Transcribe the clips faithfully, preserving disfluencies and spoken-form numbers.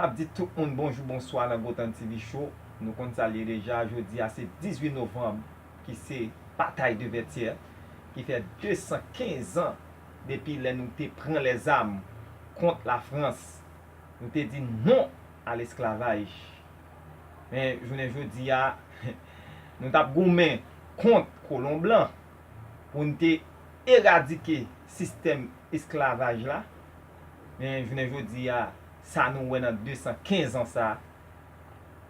Ap di tout moun bonjou, bonswa nan Gotan T V Show. Nou konn sa l ye deja, jodi a se dizuit novanm, ki se batay de Vètyè, ki fè desankenz an depi lè nou te pran lèzam kont Lafrans. Nou te di non a lesklavaj. Men, jounen jodi a, nou t ap goumen kont kolon blan pou n te eradike sistèm esklavaj la. Men, jounen jodi a, sa nou wè nan desankenz an sa,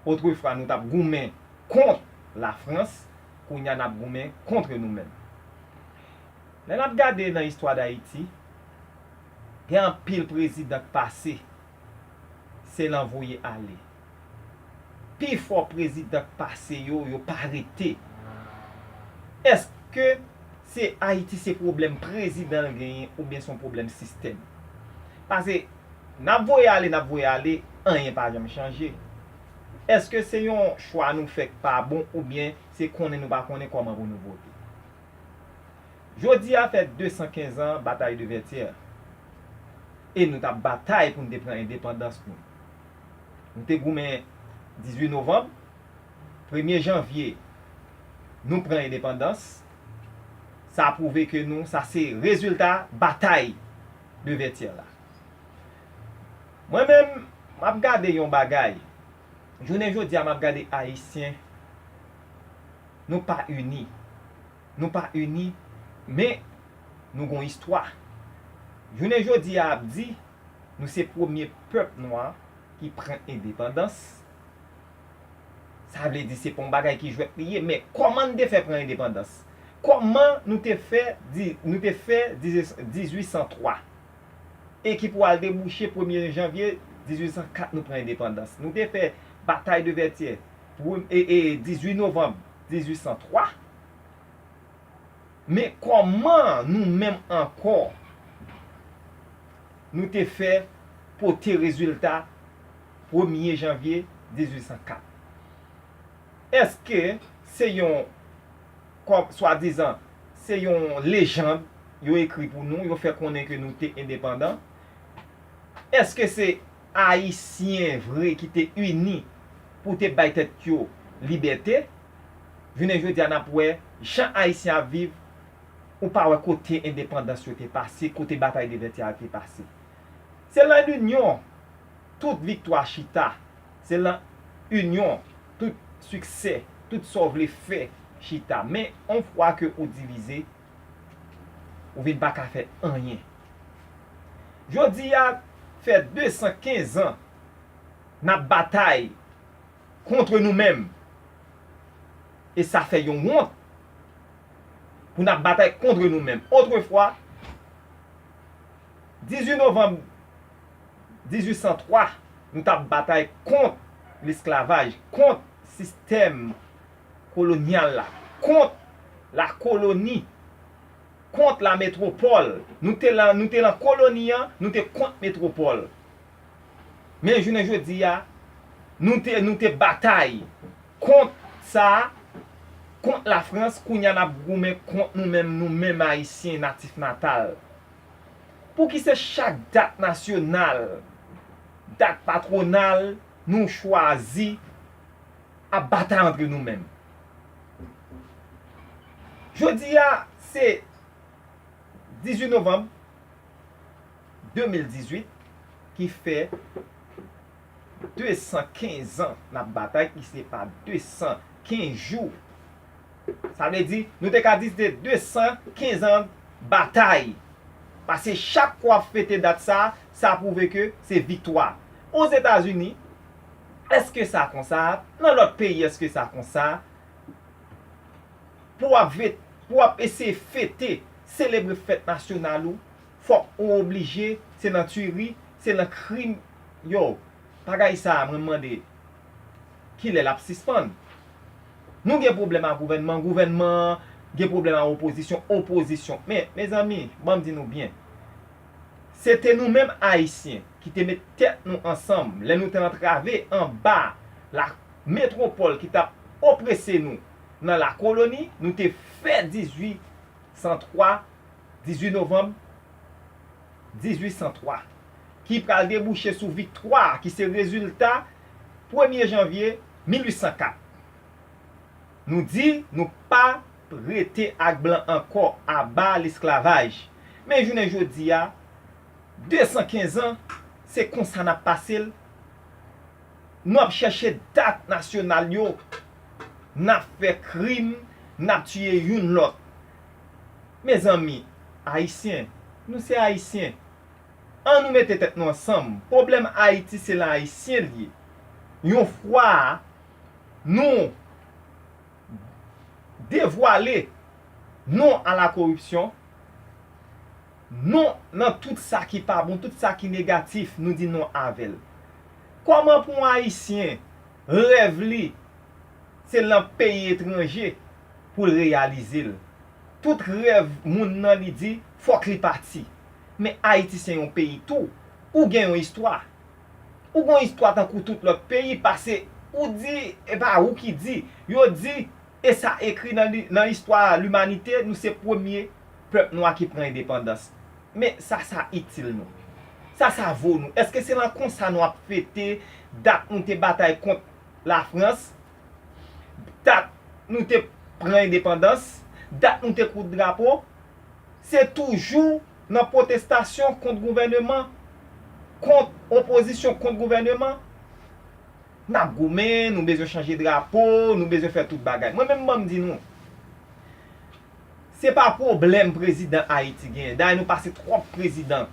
otrefwa nou t ap goumen kont Lafrans, kounye a n ap goumen kont nou menm. Lè n ap gade nan istwa Dayiti, gen anpil prezidan k pase, se lan voye ale. Pifò prezidan k pase yo, yo pa rete. Èske se Ayiti se pwoblèm prezidan l genyen oubyen se yon pwoblèm sistèm? Paske n ap voye ale, n ap voye ale, anyen pa janm chanje. Èske se yon chwa nou fè k pa bon oubyen se konnen nou pa konnen kòman pou nou vote? Jodi a fè desankenz an batay de Vètyè. E nou t ap batay pou n te pran endepandans nou. Nou te goumen dizuit novanm, premye janvye, nou pran endepandans. Sa pwouve ke nou, sa se rezilta batay de Vètyè la. Mwen menm, m ap gade yon bagay. Jounen jodi a, m ap gade Ayisyen, nou pa ini. Nou pa ini, men nou gon istwa. Jounen jodi a ap di, nou se premye pèp nwa ki pran endepandans. Sa vle di se pa yon bagay ki jwèt li ye, men kòman n te fè pran endepandans? Kòman nou te fè, di, nou te fè dizuit san twa? E ki pou al debouche premye janvye dizuit san kat nou pran endepandans. Nou te fè batay de Vètyè, prem-, e, e, dizuit novanm dizuit san twa. Men kòman nou menm ankò, nou te fè pote rezilta premye janvye dizuit san kat? Èske se yon, kòm, swadizan, se yon lejand yo ekri pou nou, yo fè konnen ke nou te endepandan? Èske se Ayisyen vre ki te ini pou te bay tèt yo libète? Jounen jodi a, n ap wè jan Ayisyen ap viv, ou pa wè kote endepandans yo te pase, kote batay de Vètyè a te pase. Se lan linyon tout viktwa chita. Se lan inyon tout siksè, tout sa w vle fè chita. Men, yon fwa ke ou divize, ou vin pa ka fè anyen. Jodi a, fè desankenz an, n ap batay kont nou menm. E sa fè yon wont pou n ap batay kont nou menm. Otrefwa, dizuit novanm dizuit san twa, nou t ap batay kont lesklavaj, kont sistèm kolonyal la, kont lakoloni, kont lametwopòl. Nou te lan, nou te lan koloni an, nou te kont metwopòl. Men jounen jodi a, nou te, nou te batay kont sa, kont Lafrans, kounye a n ap goumen kont nou menm, nou menm Ayisyen natif natal. Pouki se chak dat nasyonal, dat patwonal, nou chwazi ap batay antre nou menm? Jodi a, se dizuit novanm de mil dizuit, ki fè desankenz an n ap batay, ki se pa desankenz jou. Sa vle di, nou te ka di se desankenz an batay. Paske chak fwa w ap fete dat sa, sa pwouve ke se viktwa. Ozetazini, èske sa konsa? Nan lòt peyi, èske sa konsa? Pou w ap vet-, pou w ap eseye fete, selebre fèt nasyonal ou, fòk ou oblije, se nan tiri, se nan krim. Yo, bagay sa a, mwen mande, kilè l ap sispann? Nou gen pwoblèm ak gouvènman, gouvènman gen pwoblèm ak opozisyon, opozisyon. Men, mezanmi, ban m di nou byen. Se te nou menm Ayisyen ki te met tèt nou ansanm lè nou te antrave anba la metwopòl ki t ap oprese nou nan lakoloni, nou te fè dizuit san twa, dizuit novanm dizuit san twa, ki pral debouche sou viktwa ki se rezilta premye janvye mil uit san kat. Nou di nou pa rete ak blan ankò, aba lesklavaj. Men jounen jodi a, de san kenz an, se konsa n ap pase l. Nou ap chèche dat nasyonal yo, n ap fè krim, n ap tiye youn lòt. Mezanmi, Ayisyen, nou se Ayisyen. Ann nou mete tèt nou ansanm. Pwoblèm Ayiti se lan Ayisyen l ye. Yon fwa nou devwale non a la koripsyon, non nan tout sa ki pa bon, tout sa ki negatif, nou di non avè l. Kòman pou yon Ayisyen, rèv li, se lan peyi etranje pou l reyalize l? Tout rèv moun nan li di, fòk li pati. Men Ayiti se yon peyi tou. Ou gen yon istwa. Ou gen yon istwa tankou tout lòt peyi, pase ou di, e pa ou ki di, yo di, e sa ekri nan li, nan istwa limanite, nou se premye pèp nwa ki pran endepandans. Men sa, sa itil nou? Sa, sa vo nou? Èske se lan konsa nou ap fete dat nou te batay kont Lafrans, dat nou te pran endepandans, dat nou te koud drapo? Se toujou nan pwotestasyon kont gouvèneman, kont opozisyon kont gouvèneman. N ap goumen, nou bezwen chanje drapo, nou bezwen fè tout bagay. Mwen menm, ban m di nou, se pa pwoblèm prezidan Ayiti genyen. Dayè, nou pase twòp prezidan.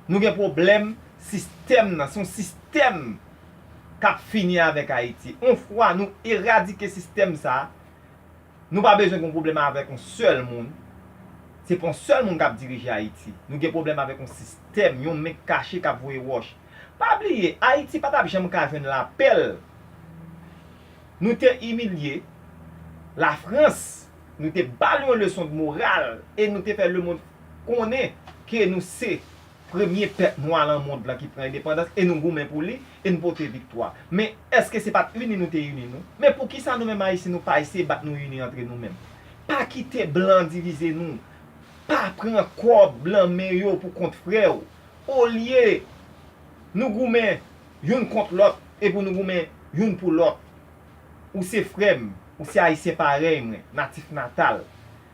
Nou gen pwoblèm sistèm nan. Se yon sistèm k ap fini avèk Ayiti. Yon fwa nou eradike sistèm sa a, nou pa bezwen gen pwoblèm avèk yon sèl moun. Se pa yon sèl moun k ap dirije Ayiti. Nou gen pwoblèm avèk yon sistèm, yon men k kache k ap voye wòch. Pa bliye, Ayiti pa t ap janm ka jwenn lapè l. Nou te imilye Lafrans, nou te ba l yon leson de moral e nou te fè lemonn konnen ke nou se premye pèp nwa lan mond lan ki pran endepandans e nou goumen pou li e nou pote viktwa. Men èske se pa t ini nou te ini nou? Men poukisa nou menm Ayisyen nou pa eseye bat nou ini antre nou menm? Pa kite blan divize nou. Pa pran kòb lan men yo pou kont frè w. Olye nou goumen youn kont lòt e pou nou goumen youn pou lòt. Ou se frè m, ou se Ayisyen parèy mwen, natif natal.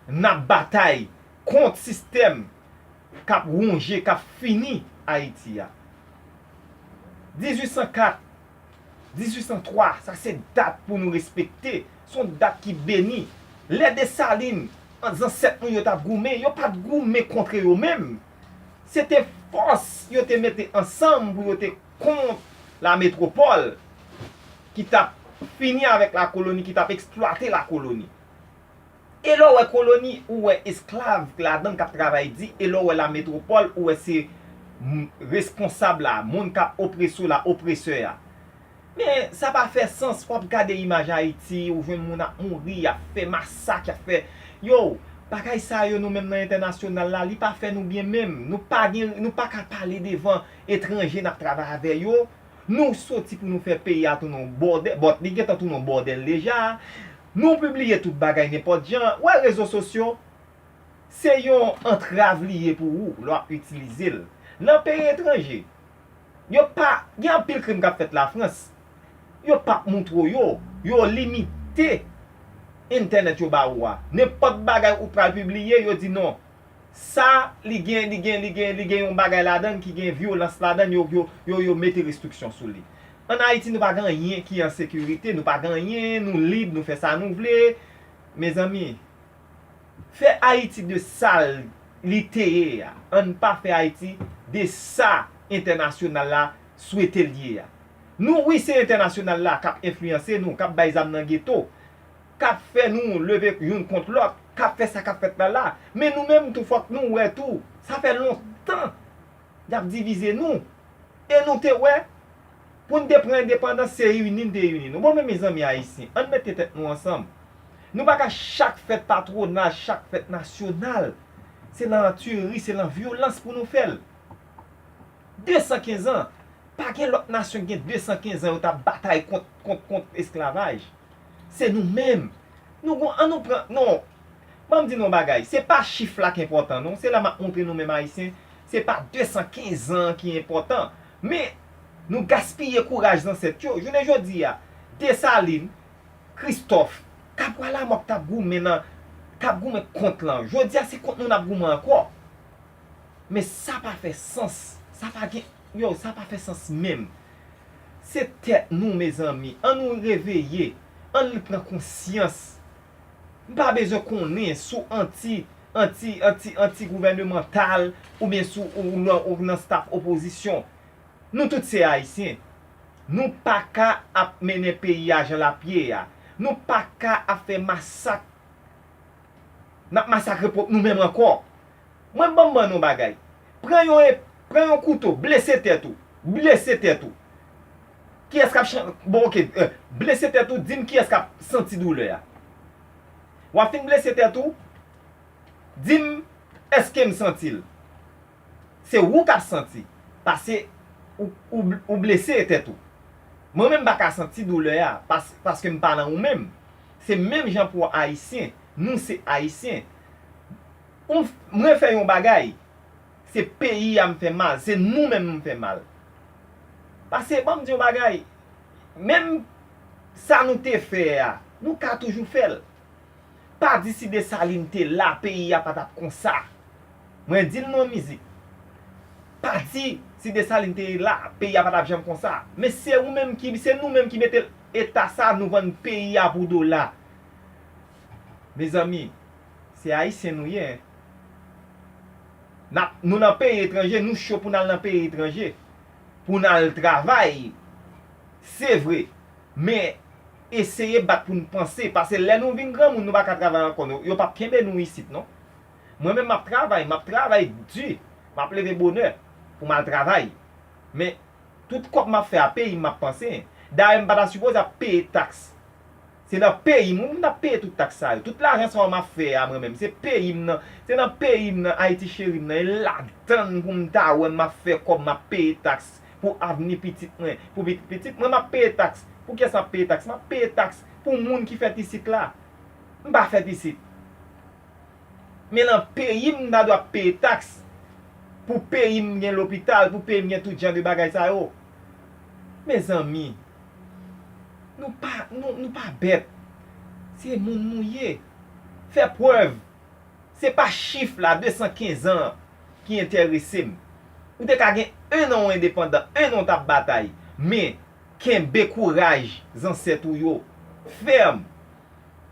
N ap batay kont sistèm k ap wonje, k ap fini Ayiti a. Dizuit san kat, dizuit san twa, sa se dat pou nou respekte. Se yon dat ki beni. Lè Desalin, an zansèt nou yo t ap goumen, yo pa t goumen kont yo menm. Se te fòs yo te mete ansanm pou yo te kont lametwopòl ki t ap fini avèk lakoloni, ki t ap eksplwate lakoloni. E lè w wè koloni, ou wè esklav ladan l k ap travay di, e lè w wè lametwopòl, ou wè se m-, responsab la, moun k ap oprese w la, opresè a. Men, sa pa fè sans, w ap gade imaj Ayiti, ou jwenn moun ap mouri, y ap fè masak, y ap fè, yo, bagay sa yo nou menm nan entènasyonal la, li pa fè nou byen menm. Nou pa gen, nou pa ka pale devan etranje n ap travay avè yo. Nou soti pou nou fè peyi a tounen yon bòdèl, bon, li gentan tounen yon bòdèl deja. Nou pibliye tout bagay nenpòt jan. Ou wè rezo sosyo, se yon antrav li ye pou ou lè w ap itilize l. Nan peyi etranje, yo pa, gen anpil krim k ap fèt Lafrans. Yo p ap montre w yo. Yo limite entènèt yo ba ou a. Nenpòt bagay ou pral pibliye, yo di non. Sa, li gen, li gen, li gen, li gen yon bagay ladan l ki gen vyolans ladan l, yo, yo, yo, yo mete restriksyon sou li. Ann Ayiti, nou pa gen anyen ki an sekirite, nou pa gen anyen, nou lib, nou fè sa nou vle. Mezanmi, fè Ayiti de sa l, li te ye a. Ann pa fè Ayiti de sa entènasyonal la swete l ye a. Nou, wi, se entènasyonal la k ap enfliyanse nou, k ap bay zam nan geto, k ap fè nou leve youn kont lòt, k ap fè sa k ap fèt la la. Men nou menm tou, fòk nou wè tou, sa fè lontan y ap divize nou. E nou te wè, pou n te pran endepandans, se ini n te ini nou. Bon, men mezanmi ayisyen, ann mete tèt nou ansanm. Nou pa ka chak fèt patwonaj, chak fèt nasyonal, se lan antiri, se lan vyolans pou nou fè l. De san kenz an, pa gen lòt nasyon ki gen de san kenz an yo t ap batay kont, kont, kont esklavaj. Se nou menm. Nou gon, ann nou pran, non. Ban m di nou yon bagay, se pa chif la k enpòtan non. Se la m ap montre nou menm ayisyen, Se pa de san kenz an ki enpòtan, men nou gaspiye kouraj zansèt yo. Jounen jodi a, Desalin, Kristòf, Kabwa Lamòt k t ap goumen nan, k ap goumen kont lan. Jodi a, se kont nou n ap goumen ankò. Men sa pa fè sans. Sa pa gen, yo, sa pa fè sans menm. Se tèt nou, mezanmi. Ann nou reveye. Ann pran konsyans. M pa bezwen konnen si w anti, anti, anti, anti gouvènemantal oubyen si w, ou nan, ou nan staff opozisyon. Nou tout se Ayisyen. Nou pa ka ap mennen peyi a jan l ap ye a. Nou pa ka ap fè masak. N ap masakre pwòp nou menm ankò. Mwen, ban m ban nou yon bagay. Pran yon, pran yon kouto, blese tèt ou. Blese tèt ou. Kiyès k ap chan-, bon, oke, eh, blese tèt ou, di m kiyès k ap santi doulè a. W ap fin blese tèt ou, di m, èske m santi l? Se ou k ap santi, paske ou, ou, ou blese tèt ou. Mwen menm, m pa ka santi doulè a, pas-, paske m pa nan ou menm. Se menm jan pou Ayisyen. Nou se Ayisyen. Ou, mwen fè yon bagay, se peyi a m fè mal, se nou menm m fè mal. Paske, ban m di yon bagay, menm sa nou te fè a, nou ka toujou fè l. Pa di si Desalin te la, peyi a pa t ap konsa. Mwen di l nan mizik. Pa di si Desalin te la, peyi a pa t ap janm konsa. Men se ou menm ki, se nou menm ki mete eta sa, nou vann peyi a pou dola. Mezanmi, se Ayisyen nou ye, en. N ap, nou nan peyi etranje, nou cho pou n al nan peyi etranje. Pou n al travay. Se vre. Men, eseye bat pou n panse. Paske lè nou vin granmoun, nou pa ka travay ankò, non. Yo p ap kenbe nou isit, non. Mwen menm, m ap travay, m ap travay di. M ap leve bonè pou m al travay. Men, tout kòb m ap fè a, peyi m m ap panse. Dayè, m pa ta sipoze ap peye taks. Se nan peyi m wi m t ap peye tout taks sa yo. Tout lajan sa yo m ap fè a mwen menm, se peyi m nan, se nan peyi m nan, Ayiti cheri m nan, e ladann pou m ta wè m ap fè kòb, m ap peye taks pou avni pitit mwen, pou pitit pitit mwen, m ap peye taks. Pou kiyès m ap peye taks? M ap peye taks pou moun ki fèt isit la. M pa fèt isit. Men nan peyi m, m ta dwe ap peye taks pou peyi m gen lopital, pou peyi m gen tout jan de bagay sa yo. Mezanmi, nou pa, nou, nou pa bèt. Se moun nou ye. Fè prèv. Se pa chif la, de san kenz an, ki enterese m. Ou te ka gen en an w endepandan, en an w t ap batay. Men, kenbe kouraj zansèt ou yo fèm.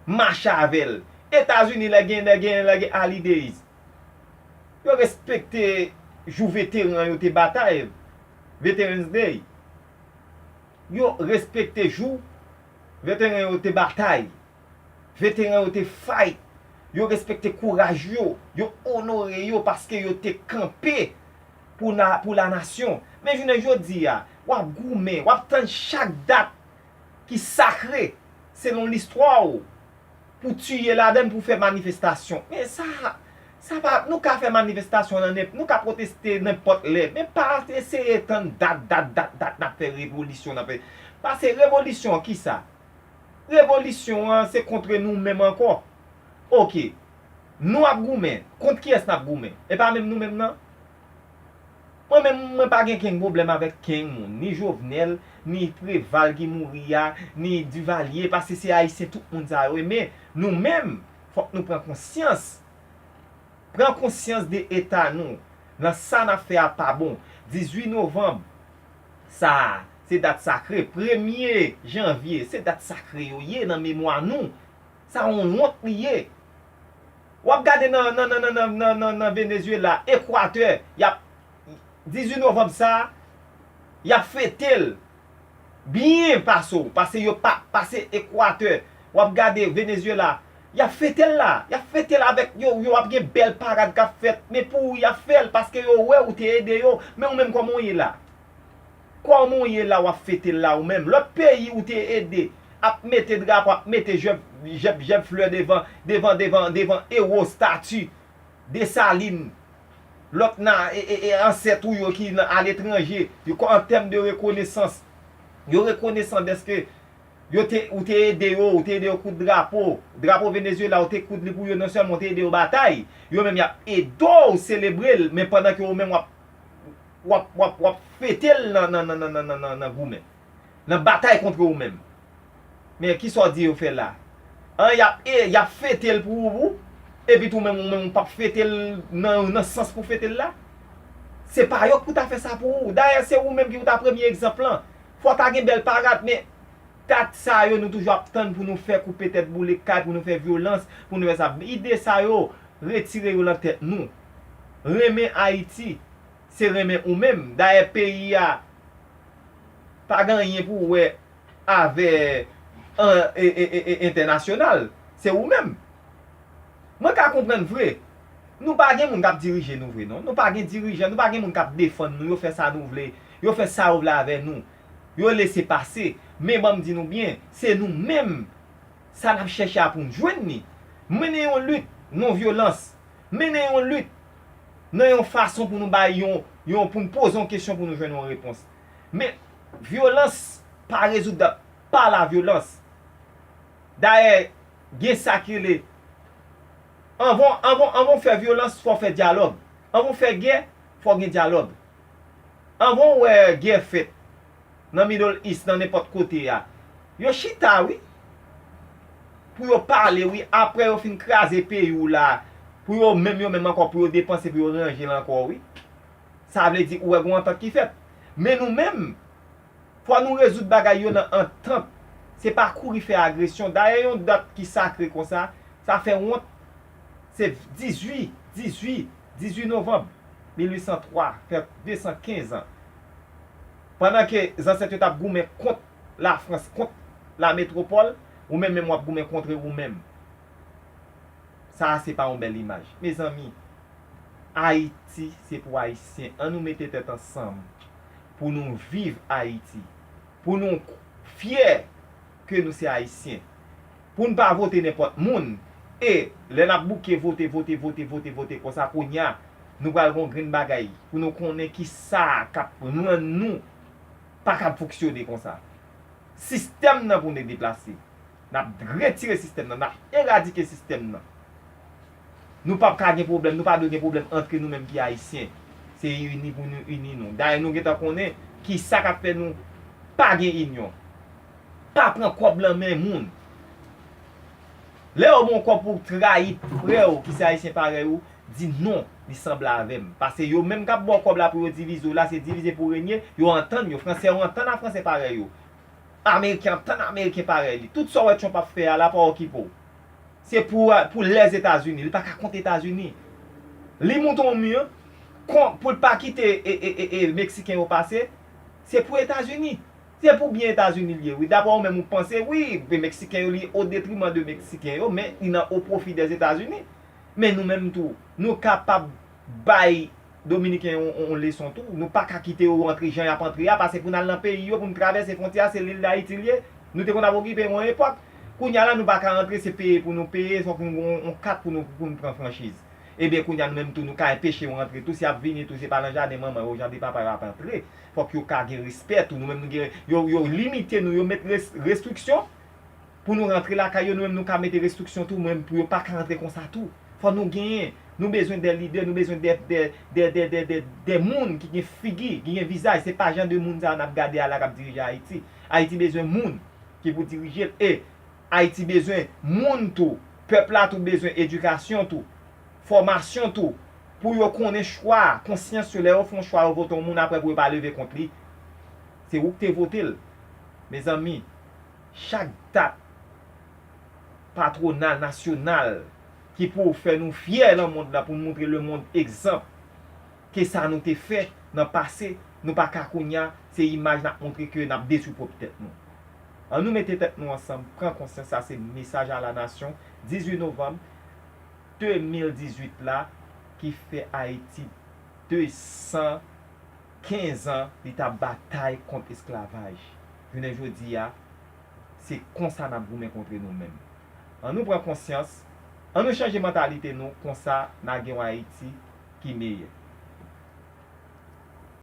Mache avè l. Etazini, lè gen, lè gen, lè gen holidays, yo respekte jou veteran yo te batay, Veterans Day. Yo respekte jou veteran yo te batay. Veteran yo te fight. Yo respekte kouraj yo. Yo onore yo paske yo te kanpe pou na-, pou lanasyon. Men jounen jodi a, w ap goumen, w ap tann chak dat ki sakre selon listwa w pou tiye ladann, pou fè manifestasyon. Men sa, sa pa, nou ka fè manifestasyon nan nenp-, nou ka pwoteste nenpòt lè, men pa eseye tann dat, dat, dat, dat n ap fè revolisyon, n ap fè. Paske revolisyon an, kisa? Revolisyon an, se kont nou menm ankò. Oke. Nou ap goumen. Kont kiyès n ap goumen? E pa menm nou menm nan? Mwen menm, mwen pa gen kenn pwoblèm avèk kenn moun. Ni Jovenel, ni Preval ki mouri a, ni Duvalier, paske se Ayisyen tout moun sa yo ye. Men, nou menm, fòk nou pran konsyans. Pran konsyans de eta nou. Nan sa n ap fè a pa bon. Dizuit novanm, sa a, se dat sakre. Premye janvye, se dat sakre yo ye nan memwa nou. Sa yon wont li ye. W ap gade nan, nan, nan Venezuela, Ekwatè, y ap, dizuit novanm sa a, y ap fete l byen pase w, pase yo pa, pase Ekwatè. W ap gade Venezuela, y ap fete l la, y ap fete l avèk yo, yo ap gen bèl parad k ap fèt, men pou ou y ap fè l, paske yo wè ou te ede yo, men ou menm kòman w ye la? Kòman w ye la w ap fete l la ou menm? Lòt peyi ou te ede ap mete drapo, ap mete jèb, jèb, jèb flè devan, devan, devan, devan ewo, stati Desalin, lòt nan, e, e, e ansèt ou yo ki nan, aletranje, yo, an tèm de rekonesans, yo rekonesan dèske Yo te, ou te ede yo, ou te ede yo koud drapo. Drapo Venezuela, ou te koud li pou yo, non sèlman ou te ede yo batay, yo menm y ap ede w selebre l, men pandan ke ou menm w ap, w ap, w ap, w ap fete l nan, nan, nan goumen, nan batay kont ou menm. Men kisa w di yo fè la? An, y ap, e, y ap fete l pou ou, epi tou menm, ou menm ou p ap fete l nan, nan sans pou fete l la? Se pa yo ki pou ta fè sa pou ou. Dayè, se ou menm ki pou ta premye egzanp lan. Fò w ta gen bèl parad, men dat sa yo nou toujou ap tann pou nou fè koupe tèt boule kay, pou nou fè vyolans, pou nou fè sa. Ide sa yo, retire yo nan tèt nou. Renmen Ayiti, se renmen ou menm. Dayè, peyi a pa gen anyen pou wè avè an, e, e, e, e, entènasyonal. Se ou menm. Mwen ka konprann vre. Nou pa gen moun k ap dirije nou vre, non. Nou pa gen dirijan, nou pa gen moun k ap defann nou. Yo fè sa nou vle. Yo fè sa yo vle avè nou. Yo lese pase. Men ban m di nou byen, se nou menm. Sa n ap chèche a pou n jwenn li. Mennen yon lit non vyolans. Mennen yon lit nan yon fason pou nou bay yon, yon, pou n poze yon kesyon pou nou jwenn yon repons. Men vyolans pa rezoud pa la vyolans. Dayè, gen sa ki rele, anvan, anvan, anvan w fè vyolans, fò w fè dyalòg. Anvan w fè gè, fò w gen dyalòg. Anvan w wè gè fèt nan Middle East, nan nenpòt kote a, yo chita, wi. Pou yo pale, wi. Apre yo fin kraze peyi w la, pou yo menm, yo menm ankò, pou yo depanse, pou yo ranje l ankò, wi. Sa vle di, ou wè gon antant ki fèt. Men nou menm, fò nou rezoud bagay yo nan antant. Se pa kouri fè agresyon. Dayè, yon dat ki sakre konsa, sa fè wont. Se dizuit, dizuit, dizuit novanm mil uit san twa, fè de san kenz an. Pandan ke zansèt yo t ap goumen kont Lafrans, kont la metwopòl, ou menm menm w ap goumen kont ou menm. Sa a se pa yon bèl imaj. Mezanmi, Ayiti se pou Ayisyen. An nou mete tèt ansanm pou nou viv Ayiti. Pou nou fyè ke nou se Ayisyen. Pou n pa vote nenpòt moun. E lè n ap bouke vote, vote, vote, vote, vote konsa, kounye a, nou pral gen yon grenn bagay pou nou konnen kisa k ap rann nou pa kab fonksyone konsa. Sistèm nan pou nou deplase. N ap retire sistèm nan, n ap eradike sistèm nan. Nou p ap ka gen pwoblèm, nou pa dwe gen pwoblèm antre nou menm ki Ayisyen. Se ini pou nou ini nou. Dayè, nou gentan konnen kisa k ap fè nou pa gen inyon. Pa pran kòb nan men moun. Lè yo ba w kòb pou w trayi frè w ki se Ayisyen parèy ou, di non, li sanble avè m. Paske yo menm k ap ba w kòb la pou yo divize w la, se divize pou renye, yo antann yo. Fransè yo antann a Fransè parèy yo. Ameriken antann Ameriken parèy li. Tout sa w wè Trump ap fè a la pa okipe w. Se pou, pou Lèzetazini. Li pa ka kont Etazini. Li moute yon mi, kon, pou l pa kite e, e, e, e, Meksiken yo pase. Se pou Etazini. Se pou byen Etazini l ye, wi. Dapre ou menm ou panse, wi, Meksiken yo, li o detriman de Meksiken yo, men li nan o pwofi dèzetazini. Men nou menm tou, nou kapab bay Dominiken yon, yon, yon leson tou. Nou pa ka kite yo antre jan y ap antre a, paske pou n al nan peyi yo, pou n travèse fwontyè a, se lil Dayiti l ye. Nou te konn ap okipe yon epòk. Kounye a la, nou pa ka antre, se peye pou nou peye, fòk nou gen yon, yon kat pou nou, pou nou pran franchiz. Ebyen, kounye a, nou menm tou, nou ka enpeche yo antre tou. Si y ap vini tou, se pa nan jaden manman yo, jaden papa yo ap antre. Fòk yo ka gen respè tou. Nou menm, nou gen, yo, yo limite nou, yo met res-, restriksyon. Pou nou rantre lakay yo, nou menm nou ka mete restriksyon tou, men pou yo pa ka rantre konsa tou. Fò nou genyen, nou bezwen de lidè, nou bezwen de, de, de moun ki gen figi, ki gen vizaj. Se pa jan de moun sa a n ap gade a la k ap dirije Ayiti. Ayiti bezwen moun ki pou dirije l. E Ayiti bezwen moun tou. Pèp la tou bezwen edikasyon tou, fòmasyon tou, pou yo konnen chwa, konsyans yo, lè yo fè yon chwa, yo vote yon moun, apre pou yo pa leve kont li. Se ou ki te vote l. Mezanmi, chak dat patwonal, nasyonal, ki pou fè nou fyè nan mond lan, pou nou montre lemonn egzanp ke sa nou te fè nan pase, nou pa ka kounye a, se imaj n ap montre ke n ap detwi pwòp tèt nou. An nou mete tèt nou ansanm, pran konsyans, sa se mesaj a la nasyon, dizuit novanm de mil dizuit la, ki fè Ayiti de san kenz an li t ap batay kont esklavaj. Jounen jodi a, se konsa n ap goumen kont nou menm. An nou pran konsyans, an nou chanje mantalite nou, konsa n a gen yon Ayiti ki meyè.